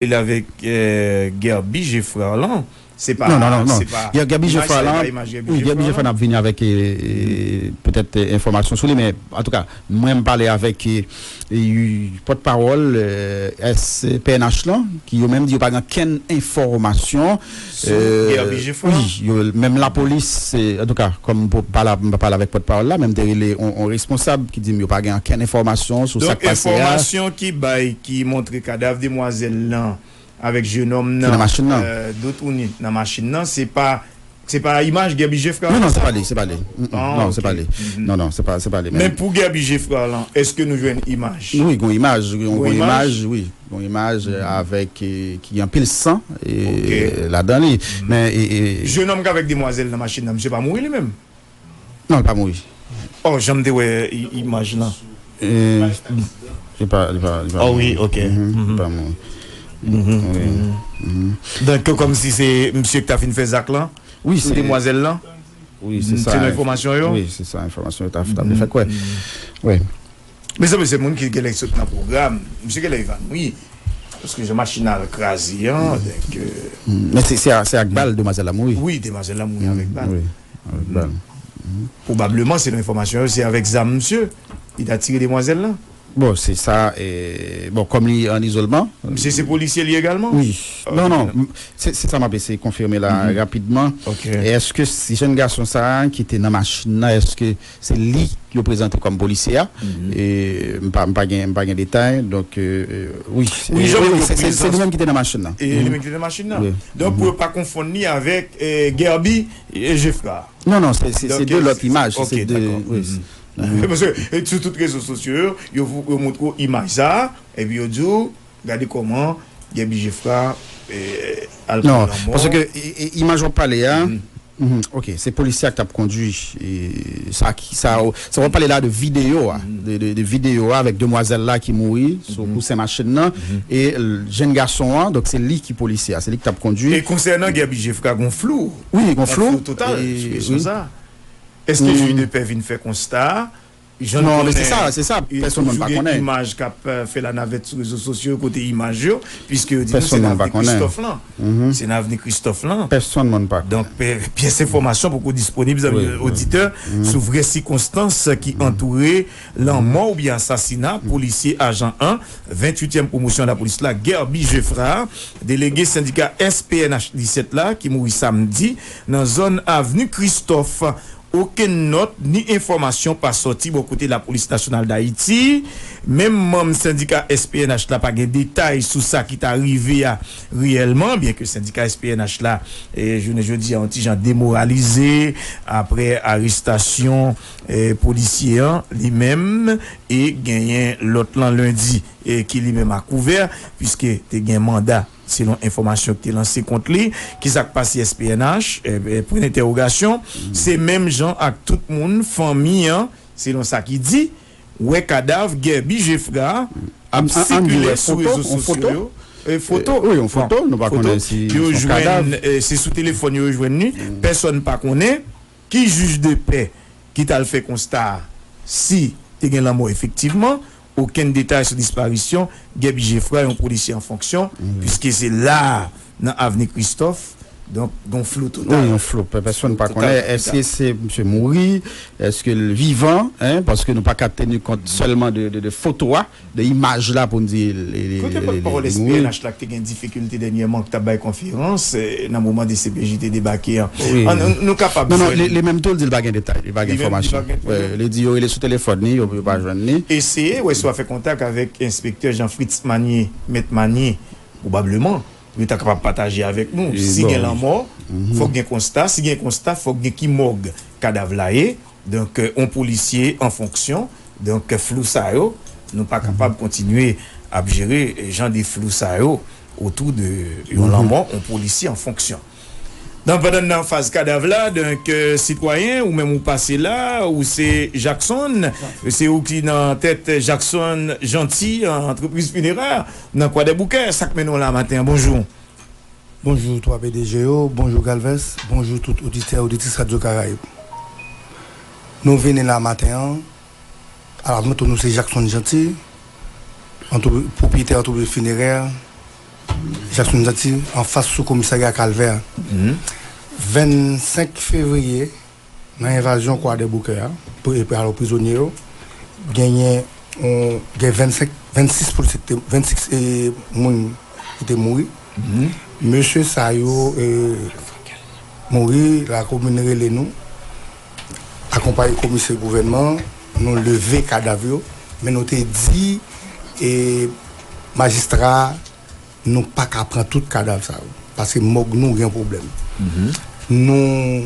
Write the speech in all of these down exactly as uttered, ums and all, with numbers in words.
e l avèk, eh, Guerby Geffrard lan, se pa, non, non, non, non. Se pa, Guerby Geffrard lan, wi, Guerby Geffrard, n ap vini avèk, eh, eh, petèt, eh, enfòmasyon sou li, men antouka, mwen m pale avèk, eh, eh, pòtpawòl, eh, S P N H lan, ki yo menm di yo pa gen okenn enfòmasyon. Sou, eh, Guerby Geffrard? Wi, yo, menm lapolis, eh, antouka, kòm m pa pale avèk pòtpawòl la, men m te rele yon, yon responsab ki di m yo pa gen okenn enfòmasyon sou sa k pase a. Donk, enfòmasyon ki bay, ki montre kadav demwazèl lan avèk jenòm nan, ki nan machin nan, eh, Dotouni nan machin nan, se pa, se pa imaj Guerby Geffrard. Non, non, se pa li, se pa li. Mm, mm. Ah, non, se pa li. Non, non, se pa, se pa li menm. Men pou Guerby Geffrard lan, èske nou jwenn imaj? Wi, gon imaj, wi, gon imaj, wi. Gon imaj, eh, avèk, eh, ki anpil san, eh, ladan li. Men, eh, eh, jenòm k avèk demwazèl nan machin nan, misye pa mouri li menm? Non, li pa mouri. Oh, jan m te wè i-, imaj lan. Eh, li pa, li pa, li pa mouri. Oh wi, ok. Mhm, li pa mouri. Mhm, wi. Mhm. Donk, kòmsi se misye ki ta fin fè zak lan? Wi, sou demwazèl lan? Wi, se sa. Se nan enfòmasyon yo? Wi, se sa, enfòmasyon yo ta, ta fè kwè. Wi. Mezanmi, se moun ki genlè sot nan pwogram. Misye genlè evanouyi. Paske jan machin nan al kraze an, donk, eh, men se, se a, se ak bal demwazèl la mouri. Wi, demwazèl la mouri avèk bal. Wi, avèk bal. Pwobableman, selon enfòmasyon yo, se avèk zam misye li ta tire demwazèl lan. Bon, se sa, eh, bon, kòm li an izolman. Misye se polisye li egalman? Wi. Non, non, se, se sa m ap eseye konfime la rapidman. Ok. E èske si jenn gason sa a ki te nan machin nan, èske se li yo prezante kòm polisye a? E m pa, m pa gen, m pa gen detay. Donk, eh, eh, wi, wi, eh, jan wi, se, se, se li menm ki te nan machin nan. E li menm ki te nan machin nan. Wi. Donk, pou yo pa konfonn li avèk, eh, Guerby, eh, Geffrard. Non, non, se, se, se de lòt imaj. Ok, se de, dakò. Wi. Paske, eh, sou tout rezo sosyo yo, yo, yo montre w imaj sa a, epi yo di w, gade kòman Guerby Geffrard, eh, al pran lanmò. Non, paske, eh, eh, imaj w ap pale a, mhm, ok, se polisye a k t ap kondwi, eh, sa ki, sa, sa w ap pale la de videyo a, de, de, de videyo a avèk demwazèl la ki mouri sou kousen machin nan, e l-, jenn gason an, donk se li ki polisye a, se li ki t ap kondwi. E konsènan Guerby Geffrard, gon flou. Wi, gon flou. Gon flou total sou kesyon sa. Èske jij de pè vin fè konsta a? Non, men se sa, se sa, pèsonn moun pa konnen. Gen imaj k ap, eh, fè lanavèt sou rezo sosyo yo, kote imaj yo, piske yo di nou se nan avni Kristòf lan. Se nan avni Kristòf lan. Pèsonn moun pa konnen. Donk, pye-, pyès enfòmasyon poko disponib, zanmi oditè, sou vrè sikonstans ki antoure lanmò oubyen asasina polisye ajan an, venntuityèm pwomosyon lapolis la, Guerby Geffrard, delege sendika S P N H disèt la, ki mouri samdi nan zòn avni Kristòf. Okenn nòt ni enfòmasyon pa sòti bò kote Lapolis Nasyonal Dayiti. Menm manm sendika S P N H la pa gen detay sou sa ki ta rive a reyèlman, byenke sendika S P N H la, eh, jounen jodi a, yon ti jan demoralize apre arestasyon, eh, polisye an, li menm, e genyen lòt lan lendi, eh, ki li menm a kouvè, piske te gen manda selon enfòmasyon ki te lanse kont li. Kisa k pase S P N H? Eh, eh, pwen entèwogasyon. Se menm jan ak tout moun, fanmi an, selon sa ki di, wè kadav Guerby Geffrard ap sikile sou rezo sosyo yo. Eh, foto. Wi, yon foto, nou pa konnen si se yon kadav. Yo jwenn, eh, se sou telefòn yo jwenn li. Pèsonn pa konnen. Ki jij de pè ki t al fè konsta a si te gen lanmò efektivman? Okenn detay sou disparisyon Guerby Geffrard, yon polisye an fonksyon, piske se la a, nan avni Kristòf. Donk, gon flou total. Wi, yon flou. Pè-, pèsonn pa konnen. Èske se misye mouri? Èske l vivan? Hein? Paske nou pa ka teni kont sèlman de, de, de foto a, de imaj la pou n di li, li, li, li mouri. Kote pòtpawòl S P N H la ki te gen difikilte dènyèman, ki t ap bay konferans, eh, nan moman D C P J te debake an? Wi. An, nou, nou kapab jwenn li. Non, non, li, li menm tou, l di l pa gen detay, li pa gen enfòmasyon. Li menm, li pa gen detay. Wi, li di yo rele sou telefòn li, yo, yo pa jwenn li. Eseye wè si w a fè kontak avèk enspektè Jean Fritz Manier, mèt Manier, pwobableman, pou yo ta kapab pataje avèk nou. Si gen lanmò, fòk gen konsta. Si gen konsta, fòk gen ki mòg kadav la ye. Donk, eh, on polisye an fonksyon. Donk, flou sa yo, nou pa kapab kontinye ap jere, eh, jan de flou sa yo otou de yon lanmò, on polisye an fonksyon. Donk, pandan n nan faz kadav la, donk, eh, sitwayen, ou menm ou pase la, ou se Jackson, se ou ki nan tèt Jackson Jeanty, antrepriz finerè nan Kwadèboukè. Sa k mennen w la maten an, bonjou. Bonjou twa P D G yo, bonjou Calvez, bonjou tout oditè, oditris Radyo Karayib. Nou vini la maten an, alò, nou tou nou se Jackson Jeanty, antre-, pwopriyetè antrepriz finerè, Jasmine Jeanty, anfas sou komisarya Kalvè. Vennsenk fevriye, nan envazyon Kwadèboukè a, pou, pou alò prizonye yo, genyen, on, gen vennsenk, vennsis polisye ki te, vennsis, e, moun ki te mouri. Mesye sa yo, e, mouri, lakomin rele nou, akonpaye komisè gouvènman, nou leve kadav yo, men nou te di, e, majistra, nou pa ka pran tout kadav sa yo, paske mòg nou gen pwoblèm. Nou,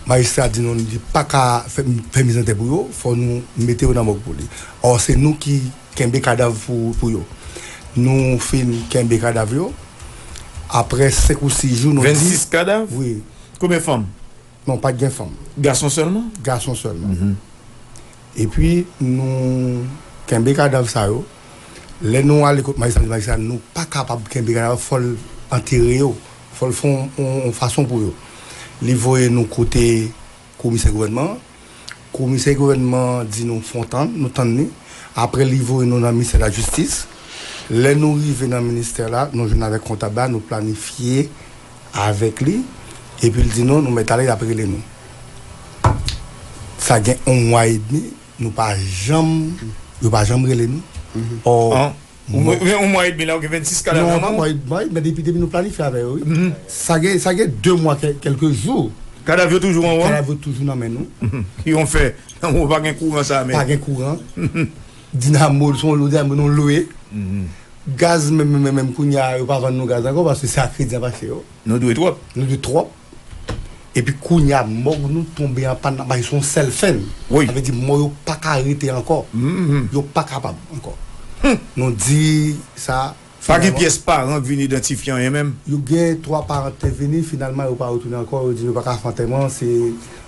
majistra di nou, li pa ka fè, fè mizantè pou yo, fò nou mete yo nan mòg pou li. Ò, se nou ki kenbe kadav pou, pou yo. Nou fin kenbe kadav yo. Apre senk ou sis jou, nou di vennsis kadav? Wi. Konbyen fanm? Non, pa t gen fanm. Gason sèlman? Gason sèlman. Epi, nou kenbe kadav sa yo. Lè nou ale kot majistra, majistra, nou pa kapab kenbe kadav, fò l antere yo. Fò l fè yon, yon, yon fason pou yo. Li voye nou kote komisè gouvènman an. Komisè gouvènman di nou fè yon tann, nou tann li. Apre, li voye nou nan ministè lajistis. Lè nou rive nan ministè la, nou jwenn avèk kontab la, nou planifye avèk li. Epi l di nou, nou mèt ale, l ap rele nou. Sa gen yon mwa edmi, nou pa janm, yo pa janm rele nou. Ò, An, ou gen yon mwa edmi la, ou gen vennsis kadav nan men w? Non, yon mwa edmi, men depi, depi nou planifye avè yo, wi. Sa gen, sa gen de mwa, kè-, kèlke jou. Kadav yo toujou anwo? Kadav yo toujou nan men nou. Ki yon fè? Nan men w pa gen kouran sa, men. Pa gen kouran. Dinamo, se yon lo dinamo nou lwe. Gaz menm, menm, menm, menm kounye a, yo pa vann nou gaz ankò, paske se a kredi y ap achte yo. Nou dwe twòp. Nou dwe twòp. Epi kounye a, mòg nou tonbe an pàn, nan bay se yon sèl fèn. Wi. Sa vle di, mò yo pa ka rete ankò. Yo pa kapab ankò. Nou di sa, pa gen finalman pyès paran k vin idantifye anyen menm. Yo gen twa paran k te vini, finalman, yo pa retounen ankò. Yo di yo pa ka fè antèman, se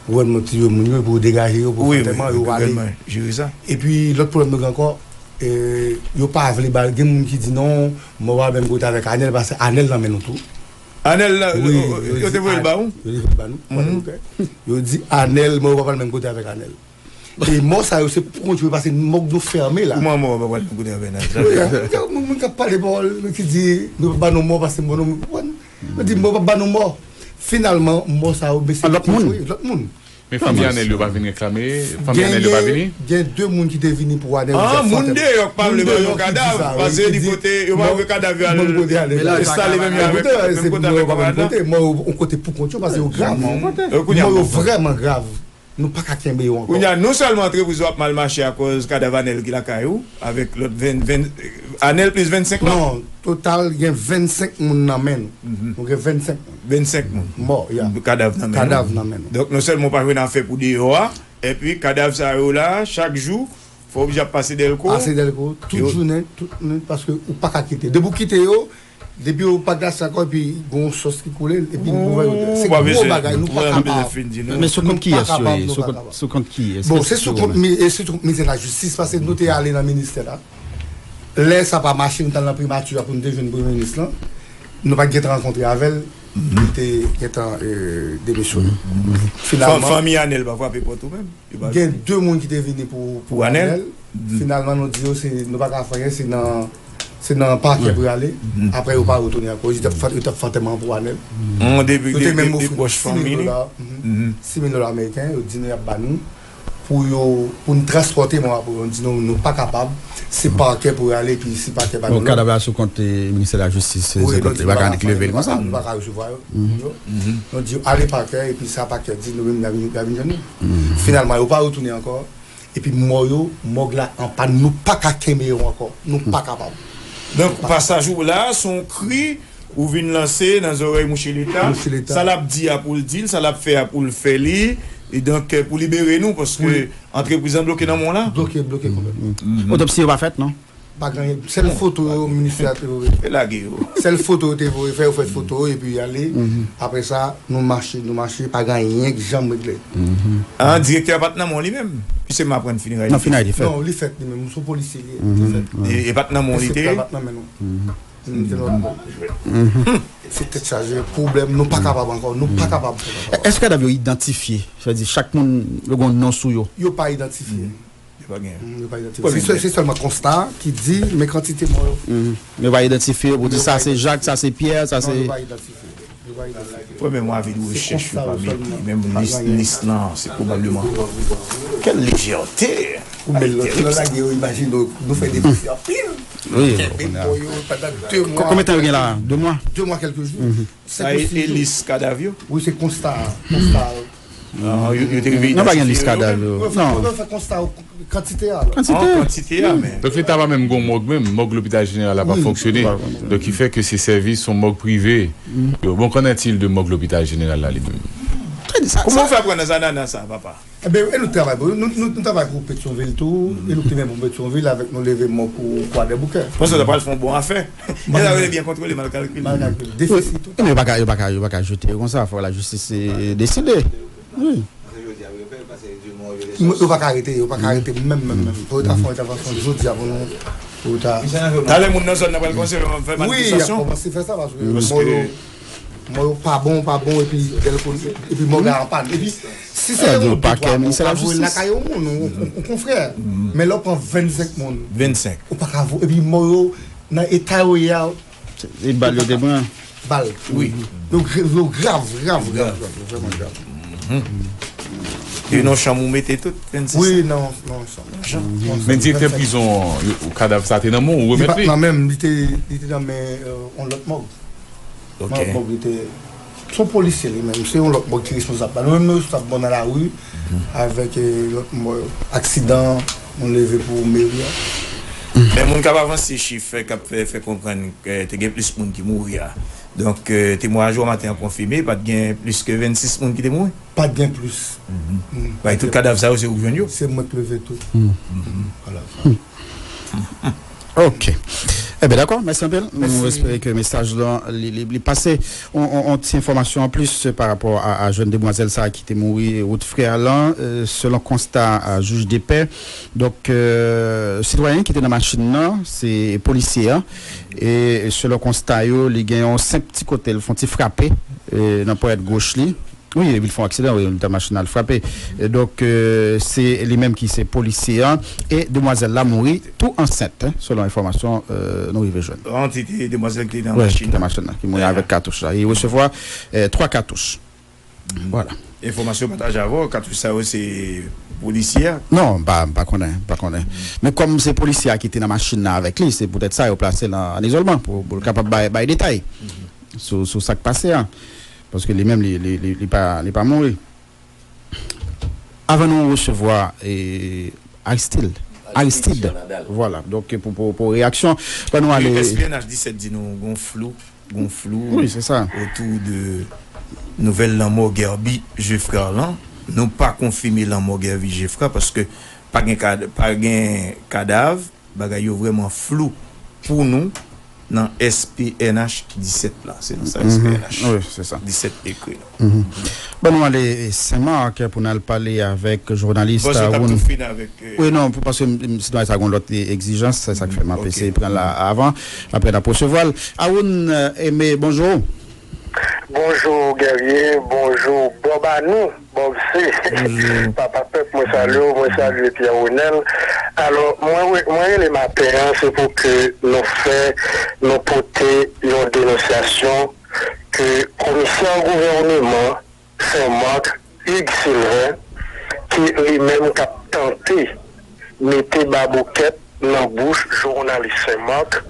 gouvènman ki yo moun yo, pou yo degaje yo, pou fè antèman, yo ale. Wi, wi, gouvènman jere sa. Epi, lòt pwoblèm nou gen ankò, e, yo pa vle ba, gen moun ki di non, mò pa menm kote avèk Anèl, paske Anèl nan men nou tou. Anèl la, wi, yo, yo, yo te voye l ba ou? Yo te voye l ba nou. Yo di Anèl, mò yo pa pral menm kote avèk Anèl. E mò sa yo, se pou kont yo, paske mòg nou fèmen la. Kouman mò pa pral menm kote avèk Anèl? Wi, moun, moun k ap pale pawòl ki di, nou pa ba nou mò, paske mò nou, yo di, mò pa ba nou mò. Finalman, mò sa yo, mesye, lòt moun. Wi, lòt moun. Men fanmi Anèl yo pa vin reklame? Fanmi Anèl yo pa vini? Gen de moun ki te vini pou Anèl. Ah, moun deyò k pa vle ba yo kadav, paske yo di kote yo pa vle kadav yo al enstale menm yo avèk, menm kote avèk Anèl. Mò yo yon kote pou kont yo, paske yo grav. Mò yo vrèman grav. Nou pa ka kenbe yo ankò. Kounye a, non sèlman antrepriz ou ap mal mache akoz kadav Anèl ki lakay ou, avèk lòt ven, ven, Anèl plis vennsenk lòt. Non, total, gen vennsenk moun nan men nou. Nou gen vennsenk moun. Vennsenk moun. Mò, ya. Kadav nan men nou. Kadav nan men nou. Donk, non sèlman ou pa jwenn afè pou deyò a, epi kadav sa yo la, chak jou, fò oblije ap pase Dèlko. Pase Dèlko, tout jounen, tout nwit, paske ou pa ka kite. Depi ou kite yo, depi yo pa glase ankò, epi gon sòs ki koule, epi nou wè yo. Se gwo bagay, nou pa kapab. Men sou kont kiyès yo ye? Sou kont, sou kont kiyès? Bon, se sou kont mi-, e se sou kont ministè lajistis, paske nou te ale nan ministè la. Lè sa pa mache, nou t al nan primati a pou nou te jwenn premye minis lan. Nou pa t gentan rankontre avè l. Li te gentan, e, demisyone. Finalman, fanmi Anèl pa frape pòt ou menm? Gen de moun ki te vini pou, pou Anèl. Finalman, nou di yo, se, nou pa ka fè anyen, se nan, se nan pakè pou y ale. Apre, yo pa retounen ankò. Yo t ap fè, yo t ap fè antèman pou Anèl. Yo te menm ofri sis mil dola. Sis mil dola ameriken, yo di nou y ap ba nou pou yo, pou n transpòte mò a pou yo. Nou di nou, nou pa kapab. Se pakè pou y ale, epi si pakè pa nou. Bon, kadav la sou kont, e, ministè lajistis, se kont li pa ka annik leve l konsa. Nou pa ka resevwa yo. Nou di yo, ale pakè, epi sa pakè di, nou menm, n a vin, n a vin jwenn nou. Finalman, yo pa retounen ankò. Epi mò yo, mòg la an pàn, nou pa ka kenbe yo ankò. Nou pa kapab. Donk, pasaj ou la, se yon kri ou vin lanse nan zòrèy mouche Leta. Mouche Leta. Sa l ap di a pou l di l, sa l ap fè a pou l fè li. E donk, pou libere nou, paske antrepriz lan bloke nan men w la. Bloke, bloke konplètman. Otopsi yo pa fèt, non? Pa gen anyen. Sèl foto yo, ministè a te voye. E lage yo. Sèl foto yo te voye fè, yo fè foto, epi y ale. Apre sa, nou mache, nou mache, pa gen anyen ki janm regle. Ah, direktè a pa t nan men w li menm? Piske m aprann finirèy li fèt. Non, finirèy li fèt. Non, li fèt li menm. Se yon polisye li ye. Li fèt. E, e pa t nan men w li te ye? Enspektè pa t nan men nou. Se tèt chaje, pwoblèm, nou pa kapab ankò, nou pa kapab. Èske kadav yo idantifye? Sa vle di, chak moun, yo gen yon non sou yo? Yo pa idantifye. Yo pa gen. Mm, yo pa idantifye. Se sèl- se sèlman konsta ki di men kantite mò yo. Mhm. Yo pa idantifye yo pou di sa se Jak, sa se Pyè, sa se. Non, yo pa idantifye. Yo pa idantifye. Premye mwa vin rechèch yo pa mete menm lis, lis lan, se pwobableman. Kèl lejète! Ou bèl lòt lè lage yo, imajine nou, nou fè deplase anpil. Wi. Kenbe mò yo pandan de mwa. Konbyen tan yo gen la? De mwa? De mwa kèlke jou. Mhm. Se posib. Sa e lis kadav yo? Wi, se konsta, konsta. Non, yo, yo te rive idantifye yo menm? Non, pa gen lis kadav yo. Non. Yo fè konsta kantite a. Kantite. An kantite a, men. Donk, leta pa menm gon mòg menm, mòg lopital jeneral la pa fonksyone. Donk, ki fè ke se sèvi yon mòg prive. Yo, bon, qu'en est-il de mòg lopital jeneral la li menm? Kòman w fè pran nan zanana sa, papa? Enben, e nou travay pou, nou, nou, nou travay pou Petyonvil tou, e nou ki menm pou Petyonvil avèk nou leve mò pou Kwadèboukè. Paske sa pral fè yon bon afè. E sa yo byen kontwole, mal kalkile. Mal kalkile. Defisit tou. Wi, men yo pa ka, yo pa ka, yo pa ka jete yo konsa, fò lajistis, eh, deside. Wi. Yo pa ka arete, yo pa ka arete menm, menm, menm. Fò yo ta fè yon entèvansyon jodi a pou nou, pou yo ta. Talè moun nan zòn nan pral kòmanse fè manifestasyon. Wi, y ap kòmanse fè sa paske mò yo, mò yo pa bon, pa bon, epi dèlko, epi mò yo an pàn. Epi si se yon de twa mò, ou ka voye lakay yon moun, yon, yon, yon konfrè. Men lè w pran vennsenk moun, vennsenk, ou pa ka voye, epi mò yo nan eta yo ye a, e bal yo te pran. Bal. Wi. Yo gra-, yo grav, grav, grav, grav, yo vrèman grav. Mhm. E nan chanm ou mete tout, vennsis? Wi, nan, nan chanm. Nan chanm. Men direktè prizon, yo, kadav sa te nan men w, ou remèt li? Li pa t nan men m, li te, li te nan men, euh, yon lòt mòg. Ok. Yon lòt mòg, li te, se yon polisye li menm, se yon lòt mòg ki responsab. Nou menm, nou responsab bon nan lari, avèk, eh, lòt mò, aksidan, moun leve pou meri a. Men moun k ap avanse chif, k ap fè, fè konprann, eh, te gen plis moun ki mouri a. Donk, eh, temwayaj ou a maten an konfime, pa t gen plis ke vennsis moun ki te mouri? Pa t gen plis. Mhm. Mm, bay tout kadav sa yo, se ou k jwenn yo? Se mwen k leve tout. Mm. Voilà. Ok. Enben, dakò, mèsi anpil. Nou espere ke mesaj lan, li, li, li pase. On, on, on ti enfòmasyon an plis pa rapò a, a jèn demwazèl sa a ki te mouri wout Frè lan, euh, selon konsta a jij de pè. Donk, euh, sitwayen ki te nan machin nan, se polisye a. E selon konsta yo, li gen yon senp ti kote, l fè yon ti frape, euh, nan ponyèt goch li. Wi, epi l fè yon aksidan, wi, li te machin al frape. E donk, euh, se li menm ki se polisye a. E demwazèl la mouri tou ansent, hein, selon enfòmasyon, euh, nou rive jwenn. An, ti te demwazèl ki te nan machin nan. Wi, ki te nan machin nan, ki mouri avèk katouch la. Li resevwa, euh, twa katouch. Voilà. Enfòmasyon pataje avè w, katouch sa yo se polisye a? Non, m pa, m pa konnen, m pa konnen. Men kòm se polisye a ki te nan machin nan avèk li, se poutèt sa yo plase l an, an izolman pou, pou l kapab bay, bay detay sou, sou sa k pase a. Paske li menm, li, li, li, li pa, li pa mouri. Avan nou resevwa, eh, Aristide. Aristide. Voilà. Donk, pou, pou, pou reyaksyon, ban nou ale. S P N H disèt di nou gon flou, gon flou otou de nouvèl lanmò Guerby Geffrard lan. Nou pa konfime lanmò Guerby Geffrard paske pa gen kad-, pa gen kadav. Bagay yo vrèman flou pou nou nan S P N H disèt la. Se nan sa S P N H disèt ekri nou. Ban nou ale Senmak pou n al pale avèk jounalis Awoun. Wi, non, paske m, m, sitwayen sa gon lòt egzijans, se sa k fè m ap eseye pran la avan, apre n ap resevwa l. Awoun, eh, Aimé, bonjou. Bonjou Guerrier, bonjou Bob Anou, Bob C. Papa pèp, mwen salye w, mwen salye Pierre Renel. Alò, mwen, mwen rele maten an, se pou ke nou fè, nou pote yon denonsyasyon ke komisè gouvèneman Senmak, Hugues Sylvain, ki li menm k ap tante mete baboukèt nan bouch jounalis Senmak,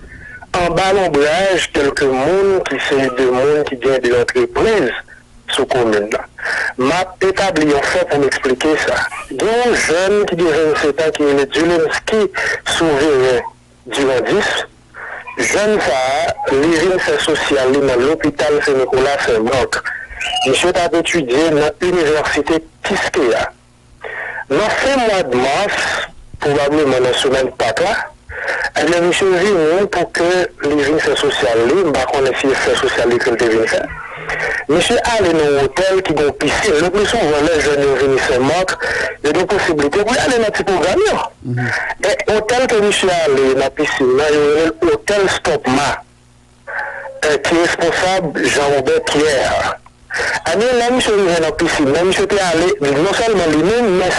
anba lonbraj kèlke moun ki se de moun ki gen de antrepriz sou komin nan. M ap etabli yon fè pou m eksplike sa. Gen yon jèn ki gen vennsetan ki rele Dulensky Souveren Durandis. Jèn sa a, li vin fè sosyal li nan lopital Sen Nikola Senmak. Misye t ap etidye nan inivèsite Kiskeya. Nan fen mwa mas, pwobableman nan semèn Pak la, ebyen, misye vini pou ke li vin fè sosyal li. M pa konnen si e fè sosyal li ke l te vin fè. Misye ale nan yon otèl ki gen yon pisin. Le pli souvan, lè jèn yo vini Senmak, yo gen posiblite pou y ale nan ti pwogram yo. E otèl ke misye ale nan pisin nan, yo rele l Otèl Stop Ma, eh, ki responsab Jean Robert Pierre. Ebyen, lè misye rive nan pisin nan, misye te ale, non sèlman li menm, men